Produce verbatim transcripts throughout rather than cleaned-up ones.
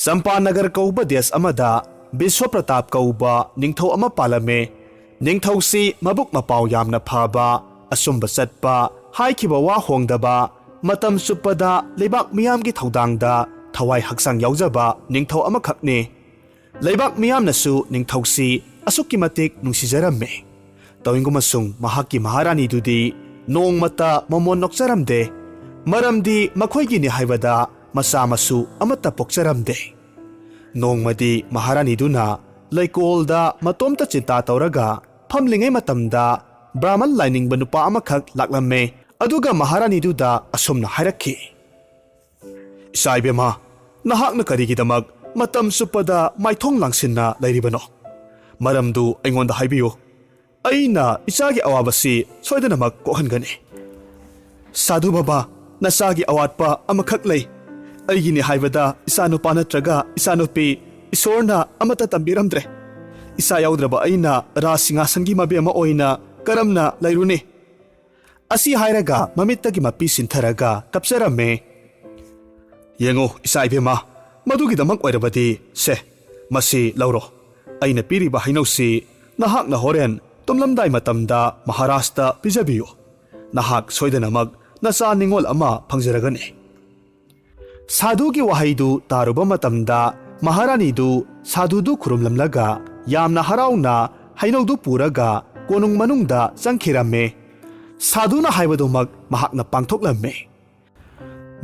ꯆꯝꯄꯥꯅꯒꯔ ꯀꯧꯕ ꯗꯦꯁ ꯑꯃꯗ ꯕꯤꯁ꯭ꯋ ꯄ꯭ꯔꯇꯥꯞ ꯀꯧꯕ ꯅꯤꯡꯊꯧ ꯑꯃ ꯄꯥꯜꯂꯝꯃꯦ꯫ ꯅꯤꯡꯊꯧꯁꯤ ꯃꯕꯨꯛ ꯃꯄꯥꯎ ꯌꯥꯝꯅ ꯐꯕ, ꯑꯆꯨꯝꯕ ꯆꯠꯄ, ꯍꯥꯏꯈꯤꯕ ꯋꯥ ꯍꯣꯡꯗꯕ, ꯃꯇꯝ ꯆꯨꯞꯄꯗ ꯂꯩꯕꯥꯛ ꯃꯤꯌꯥꯝꯒꯤ ꯊꯧꯗꯥꯡꯗ ꯊꯋꯥꯏ ꯍꯛꯆꯥꯡ ꯌꯥꯎꯖꯕ ꯅꯤꯡꯊꯧ ꯑꯃꯈꯛꯅꯤ꯫ ꯂꯩꯕꯥꯛ ꯃꯤꯌꯥꯝꯅꯁꯨ ꯅꯤꯡꯊꯧꯁꯤ ꯑꯁꯨꯛꯀꯤ ꯃꯇꯤꯛ ꯅꯨꯡꯁꯤꯖꯔꯝꯃꯤ꯫ ꯇꯧꯏꯒꯨꯝꯕꯁꯨꯡ ꯃꯍꯥꯛꯀꯤ ꯃꯍꯥꯔꯥꯅꯤꯗꯨꯗꯤ ꯅꯣꯡꯃꯇ ꯃꯃꯣꯟ ꯅꯣꯛꯆꯔꯝꯗꯦ꯫ ꯃꯔꯝꯗꯤ ꯃꯈꯣꯏꯒꯤꯅꯤ ꯍꯥꯏꯕꯗ ꯃꯆꯥ ꯃꯁꯨ ꯑꯃꯠꯇ ꯄꯣꯛꯆꯔꯝꯗꯦ꯫ ꯅꯣꯡꯃꯗꯤ ꯃꯍꯥꯔꯥꯅꯤꯗꯨꯅ ꯂꯩꯀꯣꯜꯗ ꯃꯇꯣꯝꯇ ꯆꯤꯟꯇꯥ ꯇꯧꯔꯒ ꯐꯝꯂꯤꯉꯩ ꯃꯇꯝꯗ ꯕ꯭ꯔꯥꯍꯃꯟ ꯂꯥꯏꯅꯤꯡꯕ ꯅꯨꯄꯥ ꯑꯃꯈꯛ ꯂꯥꯛꯂꯝꯃꯦ꯫ ꯑꯗꯨꯒ ꯃꯍꯥꯔꯥꯅꯤꯗꯨꯗ ꯑꯁꯨꯝꯅ ꯍꯥꯏꯔꯛꯈꯤ, "ꯏꯆꯥ ꯏꯕꯦꯝꯃ, ꯅꯍꯥꯛꯅ ꯀꯔꯤꯒꯤꯗꯃꯛ ꯃꯇꯝ ꯆꯨꯞꯄꯗ ꯃꯥꯏꯊꯣꯡ ꯂꯥꯡꯁꯤꯟꯅ ꯂꯩꯔꯤꯕꯅꯣ? ꯃꯔꯝꯗꯨ ꯑꯩꯉꯣꯟꯗ ꯍꯥꯏꯕꯤꯌꯨ꯫ ꯑꯩꯅ ꯏꯆꯥꯒꯤ ꯑꯋꯥꯕꯁꯤ ꯁꯣꯏꯗꯅꯃꯛ ꯀꯣꯛꯍꯟꯒꯅꯤ꯫" "ꯁꯥꯙꯨ ꯕꯕꯥ, ꯅꯆꯥꯒꯤ ꯑꯋꯥꯠꯄ ꯑꯃꯈꯛ ꯂꯩ꯫ ꯑꯩꯒꯤꯅꯤ ꯍꯥꯏꯕꯗ ꯏꯆꯥꯅꯨꯄꯥ ꯅꯠꯇ꯭ꯔꯒ ꯏꯆꯥꯅꯨꯄꯤ ꯏꯁꯣꯔꯅ ꯑꯃꯠꯇ ꯇꯝꯕꯤꯔꯝꯗ꯭ꯔꯦ꯫ ꯏꯆꯥ ꯌꯥꯎꯗ꯭ꯔꯕ ꯑꯩꯅ ꯔꯥꯖ ꯁꯤꯡꯍꯥꯁꯟꯒꯤ ꯃꯕꯦꯝꯃ ꯑꯣꯏꯅ ꯀꯔꯝꯅ ꯂꯩꯔꯨꯅꯤ?" ꯑꯁꯤ ꯍꯥꯏꯔꯒ ꯃꯃꯤꯠꯇꯒꯤ ꯃꯄꯤ ꯁꯤꯟꯊꯔꯒ ꯀꯞꯆꯔꯝꯃꯦ꯫ "ꯌꯦꯡꯉꯨ, ꯏꯆꯥ ꯏꯕꯦꯝꯃ, ꯃꯗꯨꯒꯤꯗꯃꯛ ꯑꯣꯏꯔꯕꯗꯤ ꯁꯦ, ꯃꯁꯤ ꯂꯧꯔꯣ꯫ ꯑꯩꯅ ꯄꯤꯔꯤꯕ ꯍꯩꯅꯧꯁꯤ ꯅꯍꯥꯛꯅ ꯍꯣꯔꯦꯟ ꯇꯨꯝꯂꯝꯗꯥꯏ ꯃꯇꯝꯗ ꯃꯍꯥꯔꯥꯖꯇ ꯄꯤꯖꯕꯤꯌꯨ꯫ ꯅꯍꯥꯛ ꯁꯣꯏꯗꯅꯃꯛ ꯅꯆꯥ ꯅꯤꯡꯉꯣꯜ ꯑꯃ ꯐꯪꯖꯔꯒꯅꯤ꯫" ꯁꯥꯙꯨꯒꯤ ꯋꯥꯍꯩꯗꯨ ꯇꯥꯔꯨꯕ ꯃꯇꯝꯗ ꯃꯍꯥꯔꯥꯅꯤꯗꯨ ꯁꯥꯙꯨꯗꯨ ꯈꯨꯔꯨꯝꯂꯝꯂꯒ ꯌꯥꯝꯅ ꯍꯔꯥꯎꯅ ꯍꯩꯅꯧꯗꯨ ꯄꯨꯔꯒ ꯀꯣꯅꯨꯡ ꯃꯅꯨꯡꯗ ꯆꯪꯈꯤꯔꯝꯃꯦ꯫ ꯁꯥꯙꯨꯅ ꯍꯥꯏꯕꯗꯨꯃꯛ ꯃꯍꯥꯛꯅ ꯄꯥꯡꯊꯣꯛꯂꯝꯃꯦ꯫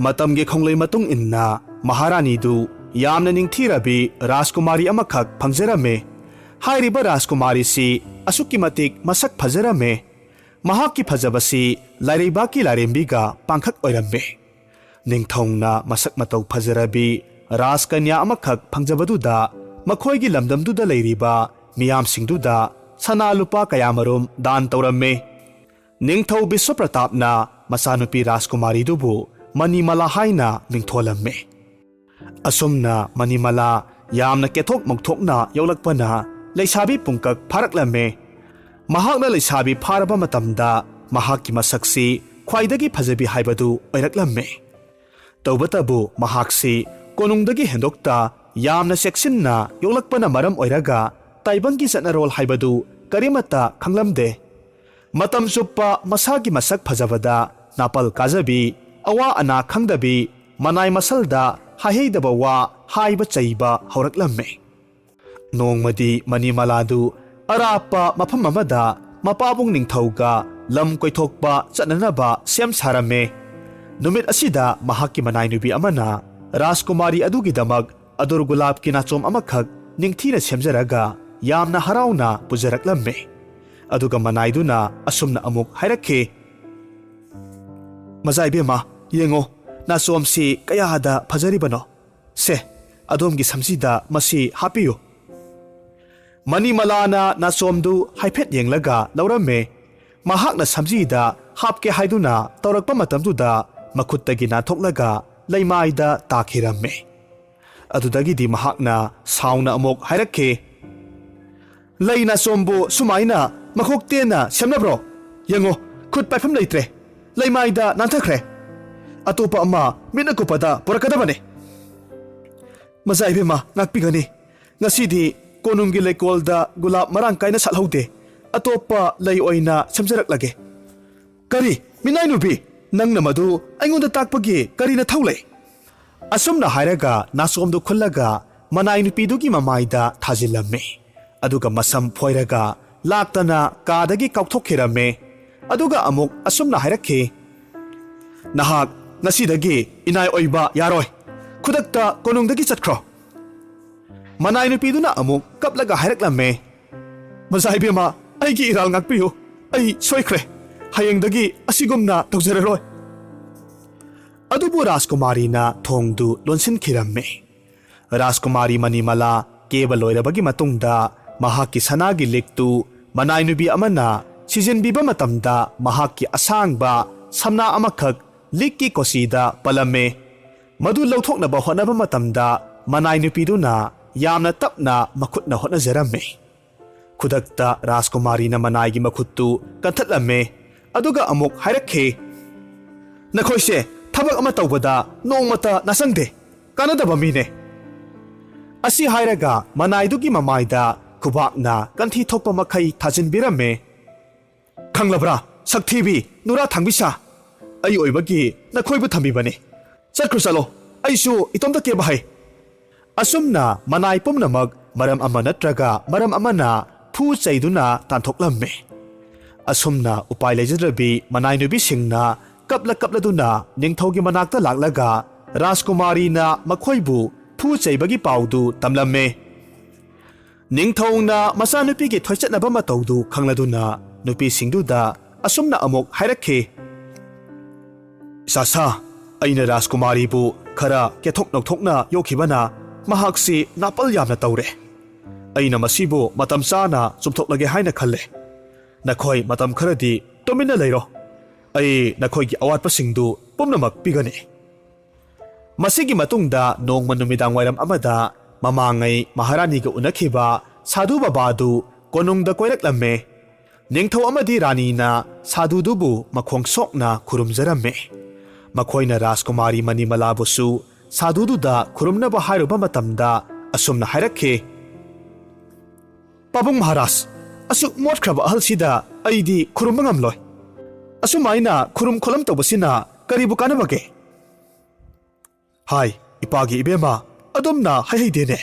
ꯃꯇꯝꯒꯤ ꯈꯣꯡꯂꯩ ꯃꯇꯨꯡ ꯏꯟꯅ ꯃꯍꯥꯔꯥꯅꯤꯗꯨ ꯌꯥꯝꯅ ꯅꯤꯡꯊꯤꯔꯕꯤ ꯔꯥꯖꯀꯨꯃꯥꯔꯤ ꯑꯃꯈꯛ ꯐꯪꯖꯔꯝꯃꯦ꯫ ꯍꯥꯏꯔꯤꯕ ꯔꯥꯖꯀꯨꯃꯥꯔꯤꯁꯤ ꯑꯁꯨꯛꯀꯤ ꯃꯇꯤꯛ ꯃꯁꯛ ꯐꯖꯔꯝꯃꯦ꯫ ꯃꯍꯥꯛꯀꯤ ꯐꯖꯕꯁꯤ ꯂꯥꯏꯔꯩꯕꯥꯛꯀꯤ ꯂꯥꯏꯔꯦꯝꯕꯤꯒ ꯄꯥꯡꯈꯛ ꯑꯣꯏꯔꯝꯃꯦ꯫ ꯅꯤꯡꯊꯧꯅ ꯃꯁꯛ ꯃꯇꯧ ꯐꯖꯔꯕꯤ ꯔꯥꯖꯀꯟꯌꯥ ꯑꯃꯈꯛ ꯐꯪꯖꯕꯗꯨꯗ ꯃꯈꯣꯏꯒꯤ ꯂꯝꯗꯝꯗꯨꯗ ꯂꯩꯔꯤꯕ ꯃꯤꯌꯥꯝꯁꯤꯡꯗꯨꯗ ꯁꯅꯥ ꯂꯨꯄꯥ ꯀꯌꯥꯃꯔꯨꯝ ꯗꯥꯟ ꯇꯧꯔꯝꯃꯤ꯫ ꯅꯤꯡꯊꯧ ꯕꯤꯁ꯭ꯋ ꯄ꯭ꯔꯇꯥꯞꯅ ꯃꯆꯥꯅꯨꯄꯤ ꯔꯥꯖꯀꯨꯃꯥꯔꯤꯗꯨꯕꯨ ꯃꯅꯤꯃꯂꯥ ꯍꯥꯏꯅ ꯃꯤꯡꯊꯣꯜꯂꯝꯃꯤ꯫ ꯑꯁꯨꯝꯅ ꯃꯅꯤꯃꯂꯥ ꯌꯥꯝꯅ ꯀꯦꯊꯣꯛ ꯃꯧꯊꯣꯛꯅ ꯌꯣꯛꯂꯛꯄꯅ ꯂꯩꯁꯥꯕꯤ ꯄꯨꯡꯀꯛ ꯐꯥꯔꯛꯂꯝꯃꯤ꯫ ꯃꯍꯥꯛꯅ ꯂꯩꯁꯥꯕꯤ ꯐꯥꯔꯕ ꯃꯇꯝꯗ ꯃꯍꯥꯛꯀꯤ ꯃꯁꯛꯁꯤ ꯈ꯭ꯋꯥꯏꯗꯒꯤ ꯐꯖꯕꯤ ꯍꯥꯏꯕꯗꯨ ꯑꯣꯏꯔꯛꯂꯝꯃꯤ꯫ ꯇꯧꯕꯇꯕꯨ ꯃꯍꯥꯛꯁꯤ ꯀꯣꯅꯨꯡꯗꯒꯤ ꯍꯦꯟꯗꯣꯛꯇ ꯌꯥꯝꯅ ꯆꯦꯛꯁꯤꯟꯅ ꯌꯣꯛꯂꯛꯄꯅ ꯃꯔꯝ ꯑꯣꯏꯔꯒ ꯇꯥꯏꯕꯪꯒꯤ ꯆꯠꯅꯔꯣꯜ ꯍꯥꯏꯕꯗꯨ ꯀꯔꯤꯃꯠꯇ ꯈꯪꯂꯝꯗꯦ꯫ ꯃꯇꯝ ꯆꯨꯞꯄ ꯃꯁꯥꯒꯤ ꯃꯁꯛ ꯐꯖꯕꯗ ꯅꯥꯄꯜ ꯀꯥꯖꯕꯤ, ꯑꯋꯥ ꯑꯅꯥ ꯈꯪꯗꯕꯤ, ꯃꯅꯥꯏ ꯃꯁꯜꯗ ꯍꯥꯏꯍꯩꯗꯕ ꯋꯥ ꯍꯥꯏꯕ ꯆꯩꯕ ꯍꯧꯔꯛꯂꯝꯃꯦ꯫ ꯅꯣꯡꯃꯗꯤ ꯃꯅꯤꯃꯂꯥꯗꯨ ꯑꯔꯥꯞꯄ ꯃꯐꯝ ꯑꯃꯗ ꯃꯄꯥꯕꯨꯡ ꯅꯤꯡꯊꯧꯒ ꯂꯝ ꯀꯣꯏꯊꯣꯛꯄ ꯆꯠꯅꯅꯕ ꯁꯦꯝ ꯁꯥꯔꯝꯃꯦ꯫ ꯅꯨꯃꯤꯠ ꯑꯁꯤꯗ ꯃꯍꯥꯛꯀꯤ ꯃꯅꯥꯏꯅꯨꯄꯤ ꯑꯃꯅ ꯔꯥꯖꯀꯨꯃꯥꯔꯤ ꯑꯗꯨꯒꯤꯗꯃꯛ ꯑꯗꯨꯔ ꯒꯨꯂꯥꯞꯀꯤ ꯅꯥꯆꯣꯝ ꯑꯃꯈꯛ ꯅꯤꯡꯊꯤꯅ ꯁꯦꯝꯖꯔꯒ ꯌꯥꯝꯅ ꯍꯔꯥꯎꯅ ꯄꯨꯖꯔꯛꯂꯝꯃꯦ꯫ ꯑꯗꯨꯒ ꯃꯅꯥꯏꯗꯨꯅ ꯑꯁꯨꯝꯅ ꯑꯃꯨꯛ ꯍꯥꯏꯔꯛꯈꯤ, "ꯃꯖꯥ ꯏꯕꯦꯝꯃ, ꯌꯦꯡꯉꯣ, ꯅꯥꯆꯣꯝꯁꯤ ꯀꯌꯥꯗ ꯐꯖꯔꯤꯕꯅꯣ꯫ ꯁꯦ, ꯑꯗꯣꯝꯒꯤ ꯁꯝꯖꯤꯗ ꯃꯁꯤ ꯍꯥꯞꯄꯤꯌꯨ"꯫ ꯃꯅꯤꯃꯂꯥꯅ ꯅꯥꯆꯣꯝꯗꯨ ꯍꯥꯏꯐꯦꯠ ꯌꯦꯡꯂꯒ ꯂꯧꯔꯝꯃꯦ꯫ ꯃꯍꯥꯛꯅ ꯁꯝꯖꯤꯗ ꯍꯥꯞꯀꯦ ꯍꯥꯏꯗꯨꯅ ꯇꯧꯔꯛꯄ ꯃꯇꯝꯗꯨꯗ ꯃꯈꯨꯠꯇꯒꯤ ꯅꯥꯟꯊꯣꯛꯂꯒ ꯂꯩꯃꯥꯏꯗ ꯇꯥꯈꯤꯔꯝꯃꯦ꯫ ꯑꯗꯨꯗꯒꯤꯗꯤ ꯃꯍꯥꯛꯅ ꯁꯥꯎꯅ ꯑꯃꯨꯛ ꯍꯥꯏꯔꯛꯈꯤ, "ꯂꯩ ꯅꯥꯆꯣꯝꯕꯨ ꯁꯨꯃꯥꯏꯅ ꯃꯈꯣꯛ ꯇꯦꯟꯅ ꯁꯦꯝꯅꯕ꯭ꯔꯣ? ꯌꯦꯡꯉꯣ, ꯈꯨꯠ ꯄꯥꯏꯐꯝ ꯂꯩꯇ꯭ꯔꯦ꯫ ꯂꯩꯃꯥꯏꯗ ꯅꯥꯟꯊꯈ꯭ꯔꯦ꯫ ꯑꯇꯣꯞꯄ ꯑꯃ ꯃꯤꯠꯅ ꯀꯨꯞꯄꯗ ꯄꯨꯔꯛꯀꯗꯕꯅꯤ"꯫ "ꯃꯖꯥ ꯏꯕꯦꯝꯃ, ꯉꯥꯛꯄꯤꯒꯅꯤ꯫ ꯉꯁꯤꯗꯤ ꯀꯣꯅꯨꯡꯒꯤ ꯂꯩꯀꯣꯜꯗ ꯒꯨꯂꯥꯞ ꯃꯔꯥꯡ ꯀꯥꯏꯅ ꯁꯥꯠꯍꯧꯗꯦ꯫ ꯑꯇꯣꯞꯄ ꯂꯩ ꯑꯣꯏꯅ ꯁꯦꯝꯖꯔꯛꯂꯒꯦ"꯫ "ꯀꯔꯤ? ꯃꯤꯅꯥꯏ ꯅꯨꯄꯤ, ꯅꯪꯅ ꯃꯗꯨ ꯑꯩꯉꯣꯟꯗ ꯇꯥꯛꯄꯒꯤ ꯀꯔꯤ ꯅꯊꯧ ꯂꯩ?" ꯑꯁꯨꯝꯅ ꯍꯥꯏꯔꯒ ꯅꯥꯆꯣꯝꯗꯨ ꯈꯨꯜꯂꯒ ꯃꯅꯥꯏ ꯅꯨꯄꯤꯗꯨꯒꯤ ꯃꯃꯥꯏꯗ ꯊꯥꯖꯤꯜꯂꯝꯃꯤ꯫ ꯑꯗꯨꯒ ꯃꯁꯝ ꯐꯣꯏꯔꯒ ꯂꯥꯛꯇꯅ ꯀꯥꯗꯒꯤ ꯀꯥꯎꯊꯣꯛꯈꯤꯔꯝꯃꯤ꯫ ꯑꯗꯨꯒ ꯑꯃꯨꯛ ꯑꯁꯨꯝꯅ ꯍꯥꯏꯔꯛꯈꯤ, "ꯅꯍꯥꯛ ꯉꯁꯤꯗꯒꯤ ꯏꯅꯥꯏ ꯑꯣꯏꯕ ꯌꯥꯔꯣꯏ꯫ ꯈꯨꯗꯛꯇ ꯀꯣꯅꯨꯡꯗꯒꯤ ꯆꯠꯈ꯭ꯔꯣ"꯫ ꯃꯅꯥꯏ ꯅꯨꯄꯤꯗꯨꯅ ꯑꯃꯨꯛ ꯀꯞꯂꯒ ꯍꯥꯏꯔꯛꯂꯝꯃꯦ, "ꯃꯖꯥ ꯏꯕꯦꯝꯃ, ꯑꯩꯒꯤ ꯏꯔꯥꯜ ꯉꯥꯛꯄꯤꯌꯨ꯫ ꯑꯩ ꯁꯣꯏꯈ꯭ꯔꯦ꯫ ꯍꯌꯦꯡꯗꯒꯤ ꯑꯁꯤꯒꯨꯝꯅ ꯇꯧꯖꯔꯔꯣꯏ"꯫ ꯑꯗꯨꯕꯨ ꯔꯥꯖꯀꯨꯃꯥꯔꯤꯅ ꯊꯣꯡꯗꯨ ꯂꯣꯟꯁꯤꯟꯈꯤꯔꯝꯃꯤ꯫ ꯔꯥꯖꯀꯨꯃꯥꯔꯤ ꯃꯅꯤꯃꯂꯥ ꯀꯦꯕ ꯂꯣꯏꯔꯕꯒꯤ ꯃꯇꯨꯡꯗ ꯃꯍꯥꯛꯀꯤ ꯁꯅꯥꯒꯤ ꯂꯤꯛꯇꯨ ꯃꯅꯥꯏ ꯅꯨꯄꯤ ꯑꯃꯅ ꯁꯤꯖꯤꯟꯕꯤꯕ ꯃꯇꯝꯗ ꯃꯍꯥꯛꯀꯤ ꯑꯁꯥꯡꯕ ꯁꯝꯅꯥ ꯑꯃꯈꯛ ꯂꯤꯛꯀꯤ ꯀꯣꯆꯤꯗ ꯄꯜꯂꯝꯃꯦ꯫ ꯃꯗꯨ ꯂꯧꯊꯣꯛꯅꯕ ꯍꯣꯠꯅꯕ ꯃꯇꯝꯗ ꯃꯅꯥꯏ ꯅꯨꯄꯤꯗꯨꯅ ꯌꯥꯝꯅ ꯇꯞꯅ ꯃꯈꯨꯠꯅ ꯍꯣꯠꯅꯖꯔꯝꯃꯤ꯫ ꯈꯨꯗꯛꯇ ꯔꯥꯖꯀꯨꯃꯥꯔꯤꯅ ꯃꯅꯥꯏꯒꯤ ꯃꯈꯨꯠꯇꯨ ꯀꯟꯊꯠꯂꯝꯃꯦ꯫ ꯑꯗꯨꯒ ꯑꯃꯨꯛ ꯍꯥꯏꯔꯛꯈꯤ, "ꯅꯈꯣꯏꯁꯦ ꯊꯕꯛ ꯑꯃ ꯇꯧꯕꯗ ꯅꯣꯡꯃꯇ ꯅꯥꯆꯪꯗꯦ"꯫ ꯀꯥꯟꯅꯗꯕ ꯃꯤꯅꯦ꯫ ꯑꯁꯤ ꯍꯥꯏꯔꯒ ꯃꯅꯥꯏꯗꯨꯒꯤ ꯃꯃꯥꯏꯗ ꯈꯨꯕꯥꯛꯅ ꯀꯟꯊꯤ ꯊꯣꯛꯄ ꯃꯈꯩ ꯊꯥꯖꯤꯟꯕꯤꯔꯝꯃꯦ꯫ "ꯈꯪꯂꯕ꯭ꯔꯥ, ꯁꯛꯊꯤꯕꯤ, ꯅꯨꯔꯥ ꯊꯥꯡꯕꯤꯁꯥ? ꯑꯩ ꯑꯣꯏꯕꯒꯤ ꯅꯈꯣꯏꯕꯨ ꯊꯝꯕꯤꯕꯅꯤ꯫ ꯆꯠꯈ꯭ꯔꯣ, ꯆꯠꯂꯣ, ꯑꯩꯁꯨ ꯏꯇꯣꯝꯇ ꯀꯦꯕ ꯍꯩ"꯫ ꯑꯁꯨꯝꯅ ꯃꯅꯥꯏ ꯄꯨꯝꯅꯃꯛ ꯃꯔꯝ ꯑꯃ ꯅꯠꯇ꯭ꯔꯒ ꯃꯔꯝ ꯑꯃꯅ ꯐꯨ ꯆꯩꯗꯨꯅ ꯇꯥꯟꯊꯣꯛꯂꯝꯃꯤ꯫ ꯑꯁꯨꯝꯅ ꯎꯄꯥꯏ ꯂꯩꯖꯗ꯭ꯔꯕꯤ ꯃꯅꯥꯏ ꯅꯨꯄꯤꯁꯤꯡꯅ ꯀꯞꯂ ꯀꯞꯂꯗꯨꯅ ꯅꯤꯡꯊꯧꯒꯤ ꯃꯅꯥꯛꯇ ꯂꯥꯛꯂꯒ ꯔꯥꯖꯀꯨꯃꯥꯔꯤꯅ ꯃꯈꯣꯏꯕꯨ ꯐꯨ ꯆꯩꯕꯒꯤ ꯄꯥꯎꯗꯨ ꯇꯝꯂꯝꯃꯤ꯫ ꯅꯤꯡꯊꯧꯅ ꯃꯆꯥꯅꯨꯄꯤꯒꯤ ꯊꯣꯏꯆꯠꯅꯕ ꯃꯇꯧꯗꯨ ꯈꯪꯂꯗꯨꯅ ꯅꯨꯄꯤꯁꯤꯡꯗꯨꯗ ꯑꯁꯨꯝꯅ ꯑꯃꯨꯛ ꯍꯥꯏꯔꯛꯈꯤ, "ꯏꯆꯥꯁꯥ, ꯑꯩꯅ ꯔꯥꯖꯀꯨꯃꯥꯔꯤꯕꯨ ꯈꯔ ꯀꯦꯊꯣꯛ ꯅꯧꯊꯣꯛꯅ ꯌꯣꯛꯈꯤꯕꯅ ꯃꯍꯥꯛꯁꯤ ꯅꯥꯄꯜ ꯌꯥꯝꯅ ꯇꯧꯔꯦ꯫ ꯑꯩꯅ ꯃꯁꯤꯕꯨ ꯃꯇꯝ ꯆꯥꯅ ꯆꯨꯝꯊꯣꯛꯂꯒꯦ ꯍꯥꯏꯅ ꯈꯜꯂꯦ꯫ ꯅꯈꯣꯏ ꯃꯇꯝ ꯈꯔꯗꯤ ꯇꯨꯃꯤꯟꯅ ꯂꯩꯔꯣ꯫ ꯑꯩ ꯅꯈꯣꯏꯒꯤ ꯑꯋꯥꯠꯄꯁꯤꯡꯗꯨ ꯄꯨꯝꯅꯃꯛ ꯄꯤꯒꯅꯤ"꯫ ꯃꯁꯤꯒꯤ ꯃꯇꯨꯡꯗ ꯅꯣꯡꯃ ꯅꯨꯃꯤꯗꯥꯡ ꯋꯥꯏꯔꯝ ꯑꯃꯗ ꯃꯃꯥꯡꯉꯩ ꯃꯍꯥꯔꯥꯅꯤꯒ ꯎꯅꯈꯤꯕ ꯁꯥꯙꯨ ꯕꯕꯥꯗꯨ ꯀꯣꯅꯨꯡꯗ ꯀꯣꯏꯔꯛꯂꯝꯃꯦ꯫ ꯅꯤꯡꯊꯧ ꯑꯃꯗꯤ ꯔꯥꯅꯤꯅ ꯁꯥꯙꯨꯗꯨꯕꯨ ꯃꯈꯣꯡ ꯁꯣꯛꯅ ꯈꯨꯔꯨꯝꯖꯔꯝꯃꯦ꯫ ꯃꯈꯣꯏꯅ ꯔꯥꯖꯀꯨꯃꯥꯔꯤ ꯃꯅꯤꯃꯂꯥꯕꯨꯁꯨ ꯁꯥꯙꯨꯗꯨꯗ ꯈꯨꯔꯨꯝꯅꯕ ꯍꯥꯏꯔꯨꯕ ꯃꯇꯝꯗ ꯑꯁꯨꯝꯅ ꯍꯥꯏꯔꯛꯈꯤ, "ꯄꯥꯕꯨꯡ ꯃꯍꯥꯔꯥꯖ, ꯑꯁꯨꯛ ꯃꯣꯠꯈ꯭ꯔꯕ ꯑꯍꯜꯁꯤꯗ ꯑꯩꯗꯤ ꯈꯨꯔꯨꯝꯕ ꯉꯝꯂꯣꯏ꯫ ꯑꯁꯨꯃꯥꯏꯅ ꯈꯨꯔꯨꯝ ꯈꯣꯠꯂꯝ ꯇꯧꯕꯁꯤꯅ ꯀꯔꯤꯕꯨ ꯀꯥꯟꯅꯕꯒꯦ?" "ꯍꯥꯏ, ꯏꯄꯥꯒꯤ ꯏꯕꯦꯝꯃ, ꯑꯗꯨꯝꯅ ꯍꯥꯏꯍꯩꯗꯦꯅꯦ꯫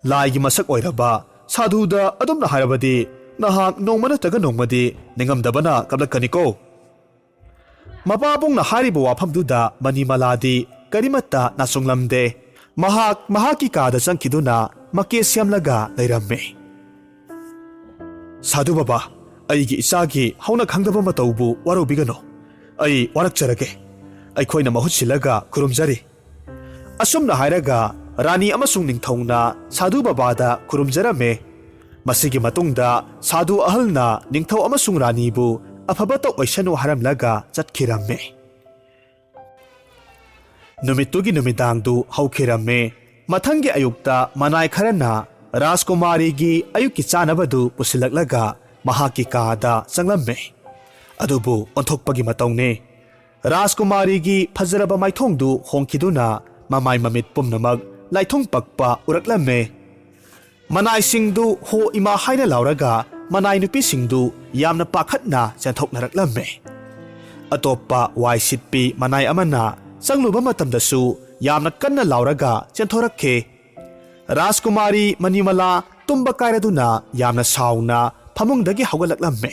ꯂꯥꯏꯒꯤ ꯃꯁꯛ ꯑꯣꯏꯔꯕ ꯁꯥꯙꯨꯗ ꯑꯗꯨꯝꯅ ꯍꯥꯏꯔꯕꯗꯤ ꯅꯍꯥꯛ ꯅꯣꯡꯃ ꯅꯠꯇ꯭ꯔꯒ ꯅꯣꯡꯃꯗꯤ ꯅꯤꯡꯉꯝꯗꯕꯅ ꯀꯞꯂꯛꯀꯅꯤꯀꯣ"꯫ ꯃꯄꯥꯕꯨꯡꯅ ꯍꯥꯏꯔꯤꯕ ꯋꯥꯐꯝꯗꯨꯗ ꯃꯅꯤꯃꯂꯥꯗꯤ ꯀꯔꯤꯃꯠꯇ ꯅꯥꯆꯨꯡꯂꯝꯗꯦ꯫ ꯃꯍꯥꯛ ꯃꯍꯥꯛꯀꯤ ꯀꯥꯗ ꯆꯪꯈꯤꯗꯨꯅ ꯃꯀꯦ ꯁꯦꯝꯂꯒ ꯂꯩꯔꯝꯃꯤ꯫ "ꯁꯥꯙꯨ ꯕꯕꯥ, ꯑꯩꯒꯤ ꯏꯆꯥꯒꯤ ꯍꯧꯅ ꯈꯪꯗꯕ ꯃꯇꯧꯕꯨ ꯋꯥꯔꯧꯕꯤꯒꯅꯨ꯫ ꯑꯩ ꯋꯥꯔꯛꯆꯔꯒꯦ꯫ ꯑꯩꯈꯣꯏꯅ ꯃꯍꯨꯠ ꯁꯤꯜꯂꯒ ꯈꯨꯔꯨꯝꯖꯔꯤ"꯫ ꯑꯁꯨꯝꯅ ꯍꯥꯏꯔꯒ ꯔꯥꯅꯤ ꯑꯃꯁꯨꯡ ꯅꯤꯡꯊꯧꯅ ꯁꯥꯙꯨ ꯕꯕꯥꯗ ꯈꯨꯔꯨꯝꯖꯔꯝꯃꯦ꯫ ꯃꯁꯤꯒꯤ ꯃꯇꯨꯡꯗ ꯁꯥꯙꯨ ꯑꯍꯜꯅ ꯅꯤꯡꯊꯧ ꯑꯃꯁꯨꯡ ꯔꯥꯅꯤꯕꯨ ꯑꯐꯕꯇ ꯑꯣꯏꯁꯅꯨ ꯍꯥꯏꯔꯝꯂꯒ ꯆꯠꯈꯤꯔꯝꯃꯦ꯫ ꯅꯨꯃꯤꯠꯇꯨꯒꯤ ꯅꯨꯃꯤꯗꯥꯡꯗꯨ ꯍꯧꯈꯤꯔꯝꯃꯦ꯫ ꯃꯊꯪꯒꯤ ꯑꯌꯨꯛꯇ ꯃꯅꯥꯏ ꯈꯔꯅ ꯔꯥꯖꯀꯨꯃꯥꯔꯤꯒꯤ ꯑꯌꯨꯛꯀꯤ ꯆꯥꯅꯕꯗꯨ ꯄꯨꯁꯤꯜꯂꯛꯂꯒ ꯃꯍꯥꯛꯀꯤ ꯀꯥꯗ ꯆꯪꯂꯝꯃꯦ꯫ ꯑꯗꯨꯕꯨ ꯑꯣꯟꯊꯣꯛꯄꯒꯤ ꯃꯇꯧꯅꯦ꯫ ꯔꯥꯖꯀꯨꯃꯥꯔꯤꯒꯤ ꯐꯖꯔꯕ ꯃꯥꯏꯊꯣꯡꯗꯨ ꯍꯣꯡꯈꯤꯗꯨꯅ ꯃꯃꯥꯏ ꯃꯃꯤꯠ ꯄꯨꯝꯅꯃꯛ ꯂꯥꯏꯊꯨꯡ ꯄꯛꯄ ꯎꯔꯛꯂꯝꯃꯦ꯫ ꯃꯅꯥꯏꯁꯤꯡꯗꯨ "ꯍꯣ ꯏꯃꯥ" ꯍꯥꯏꯅ ꯂꯥꯎꯔꯒ ꯃꯅꯥꯏ ꯅꯨꯄꯤꯁꯤꯡꯗꯨ ꯌꯥꯝꯅ ꯄꯥꯈꯠꯅ ꯆꯦꯟꯊꯣꯛꯅꯔꯛꯂꯝꯃꯦ꯫ ꯑꯇꯣꯞꯄ ꯋꯥꯏ ꯁꯤꯠꯄꯤ ꯃꯅꯥꯏ ꯑꯃꯅ ꯆꯪꯂꯨꯕ ꯃꯇꯝꯗꯁꯨ ꯌꯥꯝꯅ ꯀꯟꯅ ꯂꯥꯎꯔꯒ ꯆꯦꯟꯊꯣꯔꯛꯈꯤ꯫ ꯔꯥꯖꯀꯨꯃꯥꯔꯤ ꯃꯅꯤꯃꯂꯥ ꯇꯨꯝꯕ ꯀꯥꯏꯔꯗꯨꯅ ꯌꯥꯝꯅ ꯁꯥꯎꯅ ꯐꯃꯨꯡꯗꯒꯤ ꯍꯧꯒꯠꯂꯛꯂꯝꯃꯦ꯫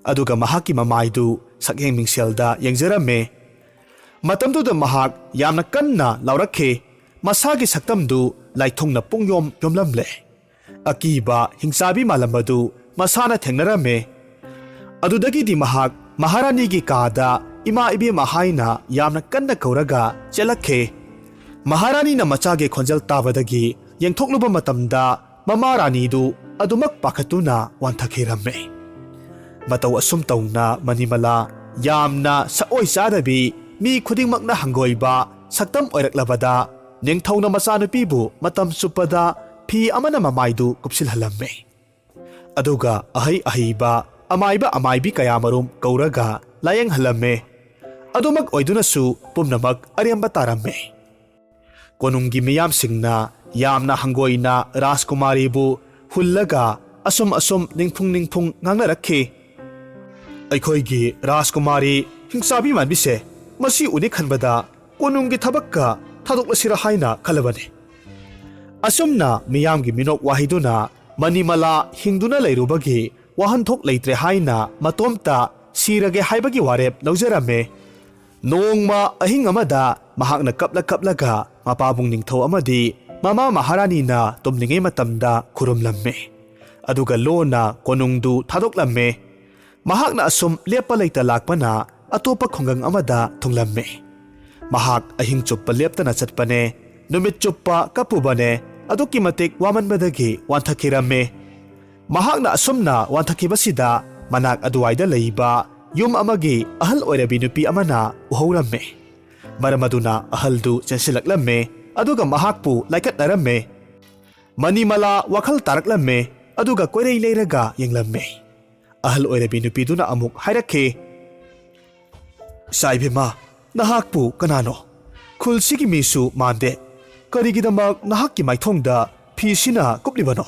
ꯑꯗꯨꯒ ꯃꯍꯥꯛꯀꯤ ꯃꯃꯥꯏꯗꯨ ꯁꯛꯌꯦꯡ ꯃꯤꯡꯁꯦꯜꯗ ꯌꯦꯡꯖꯔꯝꯃꯦ꯫ ꯃꯇꯝꯗꯨꯗ ꯃꯍꯥꯛ ꯌꯥꯝꯅ ꯀꯟꯅ ꯂꯥꯎꯔꯛꯈꯤ꯫ ꯃꯁꯥꯒꯤ ꯁꯛꯇꯝꯗꯨ ꯂꯥꯏꯊꯨꯡꯅ ꯄꯨꯡꯌꯣꯝ ꯌꯣꯝꯂꯝꯂꯦ꯫ ꯑꯀꯤꯕ ꯍꯤꯡꯆꯥꯕꯤ ꯃꯥꯂꯝꯕꯗꯨ ꯃꯁꯥꯅ ꯊꯦꯡꯅꯔꯝꯃꯦ꯫ ꯑꯗꯨꯗꯒꯤꯗꯤ ꯃꯍꯥꯛ ꯃꯍꯥꯔꯥꯅꯤꯒꯤ ꯀꯥꯗ "ꯏꯃꯥ, ꯏꯕꯦꯝꯃ" ꯍꯥꯏꯅ ꯌꯥꯝꯅ ꯀꯟꯅ ꯀꯧꯔꯒ ꯆꯦꯜꯂꯛꯈꯤ꯫ ꯃꯍꯥꯔꯥꯅꯤꯅ ꯃꯆꯥꯒꯤ ꯈꯣꯟꯖꯦꯜ ꯇꯥꯕꯗꯒꯤ ꯌꯦꯡꯊꯣꯛꯂꯨꯕ ꯃꯇꯝꯗ ꯃꯃꯥ ꯔꯥꯅꯤꯗꯨ ꯑꯗꯨꯃꯛ ꯄꯥꯈꯠꯇꯨꯅ ꯋꯥꯟꯊꯈꯤꯔꯝꯃꯦ꯫ ꯃꯇꯧ ꯑꯁꯨꯝ ꯇꯧꯅ ꯃꯅꯤꯃꯂꯥ ꯌꯥꯝꯅ ꯁꯛꯑꯣꯏ ꯆꯥꯗꯕꯤ, ꯃꯤ ꯈꯨꯗꯤꯡꯃꯛꯅ ꯍꯪꯒꯣꯏꯕ ꯁꯛꯇꯝ ꯑꯣꯏꯔꯛꯂꯕꯗ, ꯅꯤꯡꯊꯧꯅ ꯃꯆꯥꯅꯨꯄꯤꯕꯨ ꯃꯇꯝ ꯆꯨꯞꯄꯗ ꯐꯤ ꯑꯃꯅ ꯃꯃꯥꯏꯗꯨ ꯀꯨꯞꯁꯤꯜꯍꯜꯂꯝꯃꯦ꯫ ꯑꯗꯨꯒ ꯑꯍꯩ ꯑꯍꯩꯕ ꯑꯃꯥꯏꯕ ꯑꯃꯥꯏꯕꯤ ꯀꯌꯥꯃꯔꯨꯝ ꯀꯧꯔꯒ ꯂꯥꯌꯦꯡꯍꯜꯂꯝꯃꯦ꯫ ꯑꯗꯨꯃꯛ ꯑꯣꯏꯗꯨꯅꯁꯨ ꯄꯨꯝꯅꯃꯛ ꯑꯔꯦꯝꯕ ꯇꯥꯔꯝꯃꯦ꯫ ꯀꯣꯅꯨꯡꯒꯤ ꯃꯤꯌꯥꯝꯁꯤꯡꯅ ꯌꯥꯝꯅ ꯍꯪꯒꯣꯏꯅ ꯔꯥꯖꯀꯨꯃꯥꯔꯤꯕꯨ ꯍꯨꯜꯂꯒ ꯑꯁꯨꯝ ꯑꯁꯨꯝ ꯅꯤꯡꯐꯨꯡ ꯅꯤꯡꯐꯨꯡ ꯉꯥꯡꯅꯔꯛꯈꯤ꯫ "ꯑꯩꯈꯣꯏꯒꯤ ꯔꯥꯖꯀꯨꯃꯥꯔꯤ ꯍꯤꯡꯆꯥꯕꯤ ꯃꯥꯟꯕꯤꯁꯦ ꯃꯁꯤ ꯎꯅꯤ ꯈꯟꯕꯗ ꯀꯣꯅꯨꯡꯒꯤ ꯊꯕꯛꯀ ꯊꯥꯗꯣꯛꯂꯁꯤꯔ ꯍꯥꯏꯅ ꯈꯜꯂꯕꯅꯤ"꯫ ꯑꯁꯨꯝꯅ ꯃꯤꯌꯥꯝꯒꯤ ꯃꯤꯅꯣꯛ ꯋꯥꯍꯩꯗꯨꯅ ꯃꯅꯤꯃꯂꯥ ꯍꯤꯡꯗꯨꯅ ꯂꯩꯔꯨꯕꯒꯤ ꯋꯥꯍꯟꯊꯣꯛ ꯂꯩꯇ꯭ꯔꯦ ꯍꯥꯏꯅ ꯃꯇꯣꯝꯇ ꯁꯤꯔꯒꯦ ꯍꯥꯏꯕꯒꯤ ꯋꯥꯔꯦꯞ ꯂꯧꯖꯔꯝꯃꯦ꯫ ꯅꯣꯡꯃ ꯑꯍꯤꯡ ꯑꯃꯗ ꯃꯍꯥꯛꯅ ꯀꯞꯂ ꯀꯞꯂꯒ ꯃꯄꯥꯕꯨꯡ ꯅꯤꯡꯊꯧ ꯑꯃꯗꯤ ꯃꯃꯥ ꯃꯍꯥꯔꯥꯅꯤꯅ ꯇꯨꯝꯂꯤꯉꯩ ꯃꯇꯝꯗ ꯈꯨꯔꯨꯝꯂꯝꯃꯦ꯫ ꯑꯗꯨꯒ ꯂꯣꯟꯅ ꯀꯣꯅꯨꯡꯗꯨ ꯊꯥꯗꯣꯛꯂꯝꯃꯦ꯫ ꯃꯍꯥꯛꯅ ꯑꯁꯨꯝ ꯂꯦꯞꯄ ꯂꯩꯇ ꯂꯥꯛꯄꯅ ꯑꯇꯣꯞꯄ ꯈꯨꯡꯒꯪ ꯑꯃꯗ ꯊꯨꯡꯂꯝꯃꯦ꯫ ꯃꯍꯥꯛ ꯑꯍꯤꯡ ꯆꯨꯞꯄ ꯂꯦꯞꯇꯅ ꯆꯠꯄꯅꯦ꯫ ꯅꯨꯃꯤꯠ ꯆꯨꯞꯄ ꯀꯞꯄꯨꯕꯅꯦ꯫ ꯑꯗꯨꯛꯀꯤ ꯃꯇꯤꯛ ꯋꯥꯃꯟꯕꯗꯒꯤ ꯋꯥꯟꯊꯈꯤꯔꯝꯃꯦ꯫ ꯃꯍꯥꯛꯅ ꯑꯁꯨꯝꯅ ꯋꯥꯟꯊꯈꯤꯕꯁꯤꯗ ꯃꯅꯥꯛ ꯑꯗꯨꯋꯥꯏꯗ ꯂꯩꯕ ꯌꯨꯝ ꯑꯃꯒꯤ ꯑꯍꯜ ꯑꯣꯏꯔꯕꯤ ꯅꯨꯄꯤ ꯑꯃꯅ ꯎꯍꯧꯔꯝꯃꯦ꯫ ꯃꯔꯝ ꯑꯗꯨꯅ ꯑꯍꯜꯗꯨ ꯆꯦꯟꯁꯤꯜꯂꯛꯂꯝꯃꯦ꯫ ꯑꯗꯨꯒ ꯃꯍꯥꯛꯄꯨ ꯂꯥꯏꯀꯠꯅꯔꯝꯃꯦ꯫ ꯃꯅꯤꯃꯂꯥ ꯋꯥꯈꯜ ꯇꯥꯔꯛꯂꯝꯃꯦ꯫ ꯑꯗꯨꯒ ꯀꯣꯏꯔꯩ ꯂꯩꯔꯒ ꯌꯦꯡꯂꯝꯃꯦ꯫ ꯑꯍꯜ ꯑꯣꯏꯔꯕꯤ ꯅꯨꯄꯤꯗꯨꯅ ꯑꯃꯨꯛ ꯍꯥꯏꯔꯛꯈꯤ, "ꯏꯆꯥ ꯏꯕꯦꯝꯃ, ꯅꯍꯥꯛꯄꯨ ꯀꯅꯥꯅꯣ?" "ꯈꯨꯜꯁꯤꯒꯤ ꯃꯤꯁꯨ ꯃꯥꯟꯗꯦ꯫ ꯀꯔꯤꯒꯤꯗꯃꯛ ꯅꯍꯥꯛꯀꯤ ꯃꯥꯏꯊꯣꯡꯗ ꯐꯤꯁꯤꯅ ꯀꯨꯞꯂꯤꯕꯅꯣ?"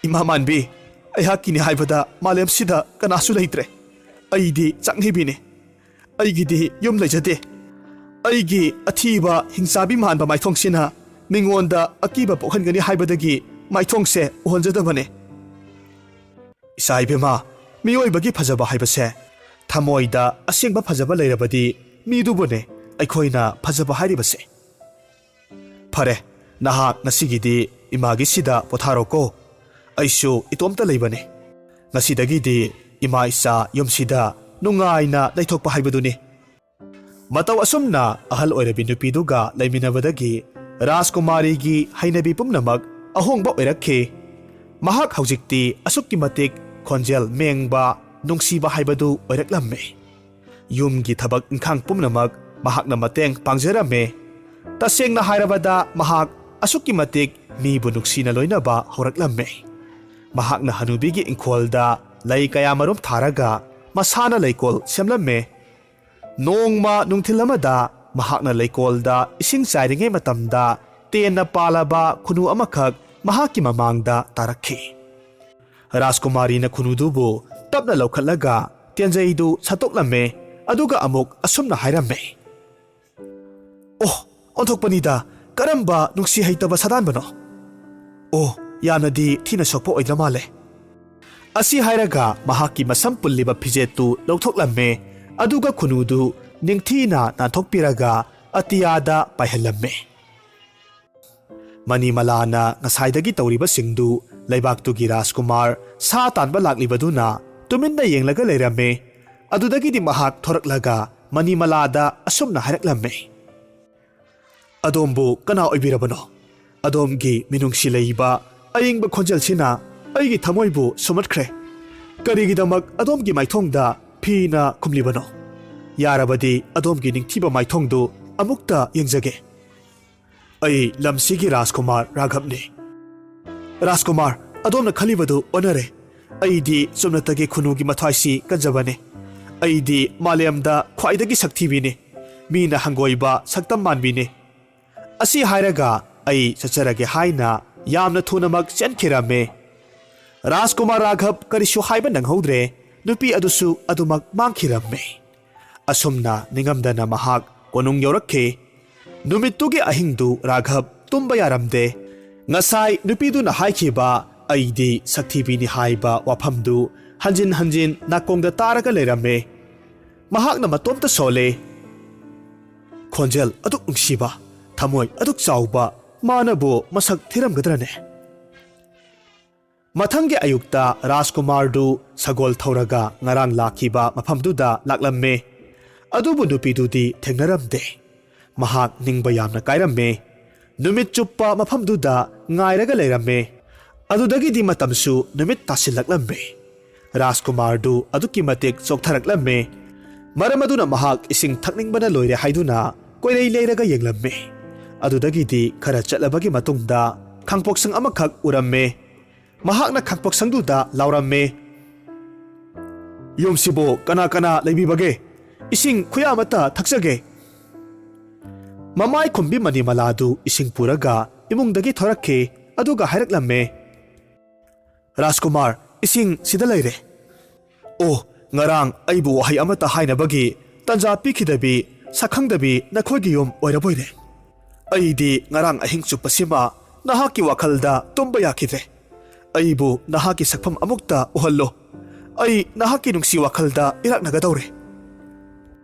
"ꯏꯃꯥ ꯃꯥꯟꯕꯤ, ꯑꯩꯍꯥꯛꯀꯤꯅꯤ ꯍꯥꯏꯕꯗ ꯃꯥꯂꯦꯝꯁꯤꯗ ꯀꯅꯥꯁꯨ ꯂꯩꯇ꯭ꯔꯦ꯫ ꯑꯩꯗꯤ ꯆꯥꯛꯅꯤꯕꯤꯅꯤ꯫ ꯑꯩꯒꯤꯗꯤ ꯌꯨꯝ ꯂꯩꯖꯗꯦ꯫ ꯑꯩꯒꯤ ꯑꯊꯤꯕ ꯍꯤꯡꯆꯥꯕꯤ ꯃꯥꯟꯕ ꯃꯥꯏꯊꯣꯡꯁꯤꯅ ꯃꯤꯉꯣꯟꯗ ꯑꯀꯤꯕ ꯄꯣꯛꯍꯟꯒꯅꯤ ꯍꯥꯏꯕꯗꯒꯤ ꯃꯥꯏꯊꯣꯡꯁꯦ ꯎꯍꯟꯖꯗꯕꯅꯦ꯫" "ꯏꯆꯥ ꯏꯕꯦꯝꯃ, ꯃꯤꯑꯣꯏꯕꯒꯤ ꯐꯖꯕ ꯍꯥꯏꯕꯁꯦ ꯊꯃꯣꯏꯗ ꯑꯁꯦꯡꯕ ꯐꯖꯕ ꯂꯩꯔꯕꯗꯤ ꯃꯤꯗꯨꯕꯨꯅꯦ ꯑꯩꯈꯣꯏꯅ ꯐꯖꯕ ꯍꯥꯏꯔꯤꯕꯁꯦ꯫ ꯐꯔꯦ, ꯅꯍꯥꯛ ꯉꯁꯤꯒꯤꯗꯤ ꯏꯃꯥꯒꯤꯁꯤꯗ ꯄꯣꯊꯥꯔꯣꯀꯣ꯫ ꯑꯩꯁꯨ ꯏꯇꯣꯝꯇ ꯂꯩꯕꯅꯦ꯫ ꯉꯁꯤꯗꯒꯤꯗꯤ ꯏꯃꯥ ꯏꯆꯥ ꯌꯨꯝꯁꯤꯗ ꯅꯨꯡꯉꯥꯏꯅ ꯂꯩꯊꯣꯛꯄ ꯍꯥꯏꯕꯗꯨꯅꯤ꯫" ꯃꯇꯧ ꯑꯁꯨꯝꯅ ꯑꯍꯜ ꯑꯣꯏꯔꯕꯤ ꯅꯨꯄꯤꯗꯨꯒ ꯂꯩꯃꯤꯟꯅꯕꯗꯒꯤ ꯔꯥꯖꯀꯨꯃꯥꯔꯤꯒꯤ ꯍꯩꯅꯕꯤ ꯄꯨꯝꯅꯃꯛ ꯑꯍꯣꯡꯕ ꯑꯣꯏꯔꯛꯈꯤ꯫ ꯃꯍꯥꯛ ꯍꯧꯖꯤꯛꯇꯤ ꯑꯁꯨꯛꯀꯤ ꯃꯇꯤꯛ ꯈꯣꯟꯖꯦꯜ ꯃꯦꯡꯕ, ꯅꯨꯡꯁꯤꯕ ꯍꯥꯏꯕꯗꯨ ꯑꯣꯏꯔꯛꯂꯝꯃꯤ꯫ ꯌꯨꯝꯒꯤ ꯊꯕꯛ ꯏꯪꯈꯥꯡ ꯄꯨꯝꯅꯃꯛ ꯃꯍꯥꯛꯅ ꯃꯇꯦꯡ ꯄꯥꯡꯖꯔꯝꯃꯤ꯫ ꯇꯁꯦꯡꯅ ꯍꯥꯏꯔꯕꯗ, ꯃꯍꯥꯛ ꯑꯁꯨꯛꯀꯤ ꯃꯇꯤꯛ ꯃꯤꯕꯨ ꯅꯨꯡꯁꯤꯅ ꯂꯣꯏꯅꯕ ꯍꯧꯔꯛꯂꯝꯃꯤ꯫ ꯃꯍꯥꯛꯅ ꯍꯅꯨꯕꯤꯒꯤ ꯏꯪꯈꯣꯜꯗ ꯂꯩ ꯀꯌꯥ ꯃꯔꯨꯝ ꯊꯥꯔꯒ ꯃꯁꯥꯅ ꯂꯩꯀꯣꯜ ꯁꯦꯝꯂꯝꯃꯤ꯫ ꯅꯣꯡꯃ ꯅꯨꯡꯊꯤꯜ ꯑꯃꯗ ꯃꯍꯥꯛꯅ ꯂꯩꯀꯣꯜꯗ ꯏꯁꯤꯡ ꯆꯥꯏꯔꯤꯉꯩ ꯃꯇꯝꯗ ꯇꯦꯟꯅ ꯄꯥꯜꯂꯕ ꯈꯨꯅꯨ ꯑꯃꯈꯛ ꯃꯍꯥꯛꯀꯤ ꯃꯃꯥꯡꯗ ꯇꯥꯔꯛꯈꯤ꯫ ꯔꯥꯖꯀꯨꯃꯥꯔꯤꯅ ꯈꯨꯅꯨꯗꯨꯕꯨ ꯇꯞꯅ ꯂꯧꯈꯠꯂꯒ ꯇꯦꯟꯖꯩꯗꯨ ꯁꯠꯇꯣꯛꯂꯝꯃꯦ, ꯑꯗꯨꯒ ꯑꯃꯨꯛ ꯑꯁꯨꯝꯅ ꯍꯥꯏꯔꯝꯃꯦ, "ꯑꯣ, ꯑꯣꯟꯊꯣꯛꯄꯅꯤꯗ, ꯀꯔꯝꯕ ꯅꯨꯡꯁꯤ ꯍꯩꯇꯕ ꯁꯥꯗꯥꯟꯕꯅꯣ? ꯑꯣ, ꯌꯥꯝꯅꯗꯤ ꯊꯤꯅ ꯁꯣꯛꯄ ꯑꯣꯏꯗ꯭ꯔ ꯃꯥꯜꯂꯦ꯫" ꯑꯁꯤ ꯍꯥꯏꯔꯒ ꯃꯍꯥꯛꯀꯤ ꯃꯁꯝ ꯄꯨꯜꯂꯤꯕ ꯐꯤꯖꯦꯠꯇꯨ ꯂꯧꯊꯣꯛꯂꯝꯃꯦ, ꯑꯗꯨꯒ ꯈꯨꯅꯨꯗꯨ ꯅꯤꯡꯊꯤꯅ ꯅꯥꯟꯊꯣꯛꯄꯤꯔꯒ ꯑꯇꯤꯌꯥꯗ ꯄꯥꯏꯍꯜꯂꯝꯃꯦ꯫ ꯃꯅꯤꯃꯂꯥꯅ ꯉꯁꯥꯏꯗꯒꯤ ꯇꯧꯔꯤꯕꯁꯤꯡꯗꯨ ꯂꯩꯕꯥꯛꯇꯨꯒꯤ ꯔꯥꯖꯀꯨꯃꯥꯔ ꯁꯥ ꯇꯥꯟꯕ ꯂꯥꯛꯂꯤꯕꯗꯨꯅ ꯇꯨꯃꯤꯟꯅ ꯌꯦꯡꯂꯒ ꯂꯩꯔꯝꯃꯦ꯫ ꯑꯗꯨꯗꯒꯤꯗꯤ ꯃꯍꯥꯛ ꯊꯣꯔꯛꯂꯒ ꯃꯅꯤꯃꯂꯥꯗ ꯑꯁꯨꯝꯅ ꯍꯥꯏꯔꯛꯂꯝꯃꯦ, "ꯑꯗꯣꯝꯕꯨ ꯀꯅꯥ ꯑꯣꯏꯕꯤꯔꯕꯅꯣ? ꯑꯗꯣꯝꯒꯤ ꯃꯤꯅꯨꯡꯁꯤ ꯂꯩꯕ ꯑꯏꯪꯕ ꯈꯣꯟꯖꯦꯜꯁꯤꯅ ꯑꯩꯒꯤ ꯊꯃꯣꯏꯕꯨ ꯁꯨꯝꯍꯠꯈ꯭ꯔꯦ꯫ ꯀꯔꯤꯒꯤꯗꯃꯛ ꯑꯗꯣꯝꯒꯤ ꯃꯥꯏꯊꯣꯡꯗ ꯐꯤꯅ ꯈꯨꯝꯂꯤꯕꯅꯣ? ꯌꯥꯔꯕꯗꯤ ꯑꯗꯣꯝꯒꯤ ꯅꯤꯡꯊꯤꯕ ꯃꯥꯏꯊꯣꯡꯗꯨ ꯑꯃꯨꯛꯇ ꯌꯦꯡꯖꯒꯦ꯫" "ꯑꯩ ꯂꯝꯁꯤꯒꯤ ꯔꯥꯖꯀꯨꯃꯥꯔ ꯔꯥꯘꯕꯅꯤ꯫" "ꯔꯥꯖꯀꯨꯃꯥꯔ, ꯑꯗꯣꯝꯅ ꯈꯜꯂꯤꯕꯗꯨ ꯑꯣꯟꯅꯔꯦ꯫ ꯑꯩꯗꯤ ꯆꯨꯝꯅꯇꯒꯤ ꯈꯨꯅꯨꯒꯤ ꯃꯊ꯭ꯋꯥꯏꯁꯤ ꯀꯟꯖꯕꯅꯤ꯫ ꯑꯩꯗꯤ ꯃꯥꯂꯦꯝꯗ ꯈ꯭ꯋꯥꯏꯗꯒꯤ ꯁꯛꯊꯤꯕꯤꯅꯤ꯫ ꯃꯤꯅ ꯍꯪꯒꯣꯏꯕ ꯁꯛꯇꯝ ꯃꯥꯟꯕꯤꯅꯤ꯫ ꯑꯁꯤ ꯍꯥꯏꯔꯒ ꯑꯩ ꯆꯠꯆꯔꯒꯦ ꯍꯥꯏꯅ ꯌꯥꯝꯅ ꯊꯨꯅꯃꯛ ꯆꯦꯟꯈꯤꯔꯝꯃꯦ꯫ ꯔꯥꯖꯀꯨꯃꯥꯔ ꯔꯥꯘꯕ ꯀꯔꯤꯁꯨ ꯍꯥꯏꯕ ꯅꯪꯍꯧꯗ꯭ꯔꯦ꯫ ꯅꯨꯄꯤ ꯑꯗꯨꯁꯨ ꯑꯗꯨꯃꯛ ꯃꯥꯡꯈꯤꯔꯝꯃꯦ꯫ ꯑꯁꯨꯝꯅ ꯅꯤꯡꯉꯝꯗꯅ ꯃꯍꯥꯛ ꯀꯣꯅꯨꯡ ꯌꯧꯔꯛꯈꯤ꯫ ꯅꯨꯃꯤꯠꯇꯨꯒꯤ ꯑꯍꯤꯡꯗꯨ ꯔꯥꯘꯕ ꯇꯨꯝꯕ ꯌꯥꯔꯝꯗꯦ꯫ ꯉꯁꯥꯏ ꯅꯨꯄꯤꯗꯨꯅ ꯍꯥꯏꯈꯤꯕ "ꯑꯩꯗꯤ ꯁꯛꯊꯤꯕꯤꯅꯤ" ꯍꯥꯏꯕ ꯋꯥꯐꯝꯗꯨ ꯍꯟꯖꯤꯟ ꯍꯟꯖꯤꯟ ꯅꯥꯀꯣꯡꯗ ꯇꯥꯔꯒ ꯂꯩꯔꯝꯃꯦ꯫ ꯃꯍꯥꯛꯅ ꯃꯇꯣꯝꯇ ꯁꯣꯜꯂꯦ꯫ ꯈꯣꯟꯖꯦꯜ ꯑꯗꯨꯛ ꯅꯨꯡꯁꯤꯕ, ꯊꯃꯣꯏ ꯑꯗꯨꯛ ꯆꯥꯎꯕ, ꯃꯥꯅꯕꯨ ꯃꯁꯛ ꯊꯤꯔꯝꯒꯗ꯭ꯔꯅꯦ? ꯃꯊꯪꯒꯤ ꯑꯌꯨꯛꯇ ꯔꯥꯖꯀꯨꯃꯥꯔꯗꯨ ꯁꯒꯣꯜ ꯊꯧꯔꯒ ꯉꯔꯥꯡ ꯂꯥꯛꯈꯤꯕ ꯃꯐꯝꯗꯨꯗ ꯂꯥꯛꯂꯝꯃꯦ꯫ ꯑꯗꯨꯕꯨ ꯅꯨꯄꯤꯗꯨꯗꯤ ꯊꯦꯡꯅꯔꯝꯗꯦ꯫ ꯃꯍꯥꯛ ꯅꯤꯡꯕ ꯌꯥꯝꯅ ꯀꯥꯏꯔꯝꯃꯦ꯫ ꯅꯨꯃꯤꯠ ꯆꯨꯞꯄ ꯃꯐꯝꯗꯨꯗ ꯉꯥꯏꯔꯒ ꯂꯩꯔꯝꯃꯦ꯫ ꯑꯗꯨꯗꯒꯤꯗꯤ ꯃꯇꯝꯁꯨ ꯅꯨꯃꯤꯠ ꯇꯥꯁꯤꯜꯂꯛꯂꯝꯃꯦ꯫ ꯔꯥꯖꯀꯨꯃꯥꯔꯗꯨ ꯑꯗꯨꯛꯀꯤ ꯃꯇꯤꯛ ꯆꯣꯛꯊꯔꯛꯂꯝꯃꯦ꯫ ꯃꯔꯝ ꯑꯗꯨꯅ ꯃꯍꯥꯛ ꯏꯁꯤꯡ ꯊꯛꯅꯤꯡꯕꯅ ꯂꯣꯏꯔꯦ ꯍꯥꯏꯗꯨꯅ ꯀꯣꯏꯂꯩ ꯂꯩꯔꯒ ꯌꯦꯡꯂꯝꯃꯦ꯫ ꯑꯗꯨꯗꯒꯤꯗꯤ ꯈꯔ ꯆꯠꯂꯕꯒꯤ ꯃꯇꯨꯡꯗ ꯈꯥꯡꯄꯣꯛꯁꯪ ꯑꯃꯈꯛ ꯎꯔꯝꯃꯦ꯫ ꯃꯍꯥꯛꯅ ꯈꯥꯡꯄꯣꯛꯁꯪꯗꯨꯗ ꯂꯥꯎꯔꯝꯃꯦ, "ꯌꯨꯝꯁꯤꯕꯨ ꯀꯅꯥ ꯀꯅꯥ ꯂꯩꯕꯤꯕꯒꯦ? ꯏꯁꯤꯡ ꯈꯨꯌꯥ ꯑꯃꯠꯇ ꯊꯛꯆꯒꯦ꯫" ꯃꯃꯥꯏ ꯈꯨꯝꯕꯤ ꯃꯅꯤꯃꯂꯥꯗꯨ ꯏꯁꯤꯡ ꯄꯨꯔꯒ ꯏꯃꯨꯡꯗꯒꯤ ꯊꯣꯔꯛꯈꯤ꯫ ꯑꯗꯨꯒ ꯍꯥꯏꯔꯛꯂꯝꯃꯦ, "ꯔꯥꯖꯀꯨꯃꯥꯔ, ꯏꯁꯤꯡ ꯁꯤꯗ ꯂꯩꯔꯦ꯫" "ꯑꯣ, ꯉꯔꯥꯡ ꯑꯩꯕꯨ ꯋꯥꯍꯩ ꯑꯃꯠꯇ ꯍꯥꯏꯅꯕꯒꯤ ꯇꯥꯟꯖꯥ ꯄꯤꯈꯤꯗꯕꯤ ꯁꯛꯈꯪꯗꯕꯤ ꯅꯈꯣꯏꯒꯤ ꯌꯨꯝ ꯑꯣꯏꯔꯕꯣꯏꯔꯦ꯫ ꯑꯩꯗꯤ ꯉꯔꯥꯡ ꯑꯍꯤꯡ ꯆꯨꯞꯄꯁꯤꯃ ꯅꯍꯥꯛꯀꯤ ꯋꯥꯈꯜꯗ ꯇꯨꯝꯕ ꯌꯥꯈꯤꯗ꯭ꯔꯦ꯫ ꯑꯩꯕꯨ ꯅꯍꯥꯛꯀꯤ ꯁꯛꯐꯝ ꯑꯃꯨꯛꯇ ꯎꯍꯜꯂꯣ꯫ ꯑꯩ ꯅꯍꯥꯛꯀꯤ ꯅꯨꯡꯁꯤ ꯋꯥꯈꯜꯗ ꯏꯔꯥꯛꯅꯒꯗꯧꯔꯦ꯫"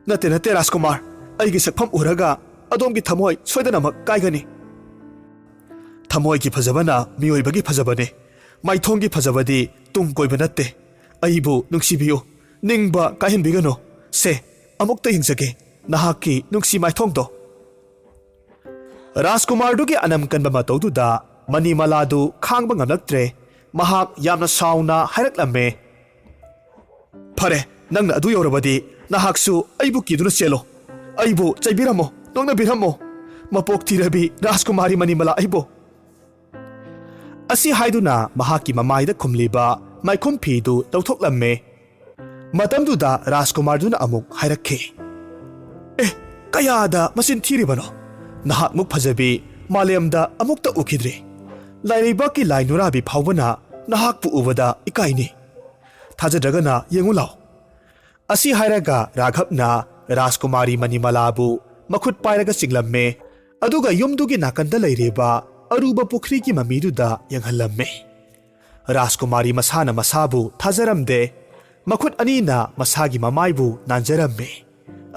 "ꯅꯠꯇꯦ, ꯅꯠꯇꯦ, ꯔꯥꯖꯀꯨꯃꯥꯔ, ꯑꯩꯒꯤ ꯁꯛꯐꯝ ꯎꯔꯒ ꯑꯗꯣꯝꯒꯤ ꯊꯃꯣꯏ ꯁꯣꯏꯗꯅꯃꯛ ꯀꯥꯏꯒꯅꯤ꯫" "ꯊꯃꯣꯏꯒꯤ ꯐꯖꯕꯅ ꯃꯤꯑꯣꯏꯕꯒꯤ ꯐꯖꯕꯅꯦ꯫ ꯃꯥꯏꯊꯣꯡꯒꯤ ꯐꯖꯕꯗꯤ ꯇꯨꯡ ꯀꯣꯏꯕ ꯅꯠꯇꯦ꯫ ꯑꯩꯕꯨ ꯅꯨꯡꯁꯤꯕꯤꯌꯨ꯫ ꯅꯤꯡꯕ ꯀꯥꯏꯍꯟꯕꯤꯒꯅꯨ꯫ ꯁꯦ, ꯑꯃꯨꯛꯇ ꯌꯦꯡꯖꯒꯦ ꯅꯍꯥꯛꯀꯤ ꯅꯨꯡꯁꯤ ꯃꯥꯏꯊꯣꯡꯗꯣ꯫" ꯔꯥꯖꯀꯨꯃꯥꯔꯗꯨꯒꯤ ꯑꯅꯝ ꯀꯟꯕ ꯃꯇꯧꯗꯨꯗ ꯃꯅꯤꯃꯂꯥꯗꯨ ꯈꯥꯡꯕ ꯉꯝꯂꯛꯇ꯭ꯔꯦ꯫ ꯃꯍꯥꯛ ꯌꯥꯝꯅ ꯁꯥꯎꯅ ꯍꯥꯏꯔꯛꯂꯝꯃꯦ, "ꯐꯔꯦ, ꯅꯪꯅ ꯑꯗꯨ ꯌꯧꯔꯕꯗꯤ ꯅꯍꯥꯛꯁꯨ ꯑꯩꯕꯨ ꯀꯤꯗꯨꯅ ꯆꯦꯜꯂꯣ꯫ ꯑꯩꯕꯨ ꯆꯩꯕꯤꯔꯝꯃꯣ, ꯅꯣꯛꯅꯕꯤꯔꯝꯃꯣ꯫ ꯃꯄꯣꯛ ꯊꯤꯔꯕꯤ ꯔꯥꯖꯀꯨꯃꯥꯔꯤ ꯃꯅꯤꯃꯂꯥ ꯑꯩꯕꯨ꯫" ꯑꯁꯤ ꯍꯥꯏꯗꯨꯅ ꯃꯍꯥꯛꯀꯤ ꯃꯃꯥꯏꯗ ꯈꯨꯝꯂꯤꯕ ꯃꯥꯏꯈꯨꯝ ꯐꯤꯗꯨ ꯂꯧꯊꯣꯛꯂꯝꯃꯦ꯫ ꯃꯇꯝꯗꯨꯗ ꯔꯥꯖꯀꯨꯃꯥꯔꯗꯨꯅ ꯑꯃꯨꯛ ꯍꯥꯏꯔꯛꯈꯤ, "ꯑꯦ, ꯀꯌꯥꯗ ꯃꯆꯤꯟ ꯊꯤꯔꯤꯕꯅꯣ? ꯅꯍꯥꯛꯃꯨꯛ ꯐꯖꯕꯤ ꯃꯥꯂꯦꯝꯗ ꯑꯃꯨꯛꯇ ꯎꯈꯤꯗ꯭ꯔꯤ꯫ ꯂꯥꯏꯔꯩꯕꯥꯛꯀꯤ ꯂꯥꯏ ꯅꯨꯔꯥꯕꯤ ꯐꯥꯎꯕꯅ ꯅꯍꯥꯛꯄꯨ ꯎꯕꯗ ꯏꯀꯥꯏꯅꯤ꯫ ꯊꯥꯖꯗ꯭ꯔꯒꯅ ꯌꯦꯡꯉꯨ ꯂꯥꯎ꯫ ꯑꯁꯤ ꯍꯥꯏꯔꯒ ꯔꯥꯘꯕꯅ ꯔꯥꯖꯀꯨꯃꯥꯔꯤ ꯃꯅꯤꯃꯂꯥꯕꯨ ꯃꯈꯨꯠ ꯄꯥꯏꯔꯒ ꯆꯤꯡꯂꯝꯃꯦ꯫ ꯑꯗꯨꯒ ꯌꯨꯝꯗꯨꯒꯤ ꯅꯥꯀꯟꯗ ꯂꯩꯔꯤꯕ ꯑꯔꯨꯕ ꯄꯨꯈ꯭ꯔꯤꯒꯤ ꯃꯃꯤꯗꯨꯗ ꯌꯦꯡꯍꯜꯂꯝꯃꯦ꯫ ꯔꯥꯖꯀꯨꯃꯥꯔꯤ ꯃꯁꯥꯅ ꯃꯁꯥꯕꯨ ꯊꯥꯖꯔꯝꯗꯦ꯫ ꯃꯈꯨꯠ ꯑꯅꯤꯅ ꯃꯁꯥꯒꯤ ꯃꯃꯥꯏꯕꯨ ꯅꯥꯟꯖꯔꯝꯃꯦ꯫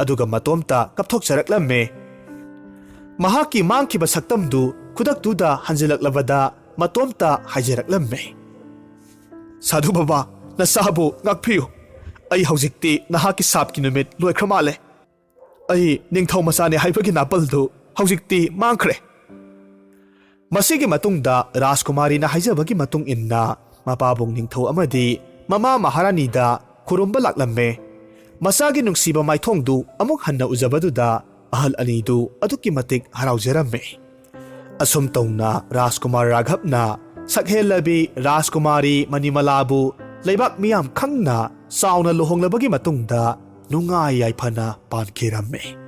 ꯑꯗꯨꯒ ꯃꯇꯣꯝꯇ ꯀꯞꯊꯣꯛꯆꯔꯛꯂꯝꯃꯦ꯫ ꯃꯍꯥꯛꯀꯤ ꯃꯥꯡꯈꯤꯕ ꯁꯛꯇꯝꯗꯨ ꯈꯨꯗꯛꯇꯨꯗ ꯍꯟꯖꯤꯜꯂꯛꯂꯕꯗ ꯃꯇꯣꯝꯇ ꯍꯥꯏꯖꯔꯛꯂꯝꯃꯦ, "ꯁꯥꯙꯨ ꯕꯕꯥ, ꯅꯆꯥꯕꯨ ꯉꯥꯛꯄꯤꯌꯨ꯫ ꯑꯩ ꯍꯧꯖꯤꯛꯇꯤ ꯅꯍꯥꯛꯀꯤ ꯁꯥꯞꯀꯤ ꯅꯨꯃꯤꯠ ꯂꯣꯏꯈ꯭ꯔ ꯃꯥꯜꯂꯦ꯫ ꯑꯩ ꯅꯤꯡꯊꯧ ꯃꯆꯥꯅꯤ ꯍꯥꯏꯕꯒꯤ ꯅꯥꯄꯜꯗꯨ ꯍꯧꯖꯤꯛꯇꯤ ꯃꯥꯡꯈ꯭ꯔꯦ"꯫ ꯃꯁꯤꯒꯤ ꯃꯇꯨꯡꯗ ꯔꯥꯖꯀꯨꯃꯥꯔꯤꯅ ꯍꯥꯏꯖꯕꯒꯤ ꯃꯇꯨꯡ ꯏꯟꯅ ꯃꯄꯥꯕꯨꯡ ꯅꯤꯡꯊꯧ ꯑꯃꯗꯤ ꯃꯃꯥ ꯃꯍꯥꯔꯥꯅꯤꯗ ꯈꯨꯔꯨꯝꯕ ꯂꯥꯛꯂꯝꯃꯦ꯫ ꯃꯆꯥꯒꯤ ꯅꯨꯡꯁꯤꯕ ꯃꯥꯏꯊꯣꯡꯗꯨ ꯑꯃꯨꯛ ꯍꯟꯅ ꯎꯖꯕꯗꯨꯗ ꯑꯍꯜ ꯑꯅꯤꯗꯨ ꯑꯗꯨꯛꯀꯤ ꯃꯇꯤꯛ ꯍꯔꯥꯎꯖꯔꯝꯃꯦ꯫ ꯑꯁꯨꯝ ꯇꯧꯅ ꯔꯥꯖꯀꯨꯃꯥꯔ ꯔꯥꯘꯕꯅ ꯁꯛꯍꯦꯜꯂꯕꯤ ꯔꯥꯖꯀꯨꯃꯥꯔꯤ ꯃꯅꯤꯃꯂꯥꯕꯨ ꯂꯩꯕꯥꯛ ꯃꯤꯌꯥꯝ ꯈꯪꯅ ꯆꯥꯎꯅ ꯂꯨꯍꯣꯡꯂꯕꯒꯤ ꯃꯇꯨꯡꯗ ꯅꯨꯡꯉꯥꯏ ꯌꯥꯏꯐꯅ ꯄꯥꯟꯈꯤꯔꯝꯃꯤ꯫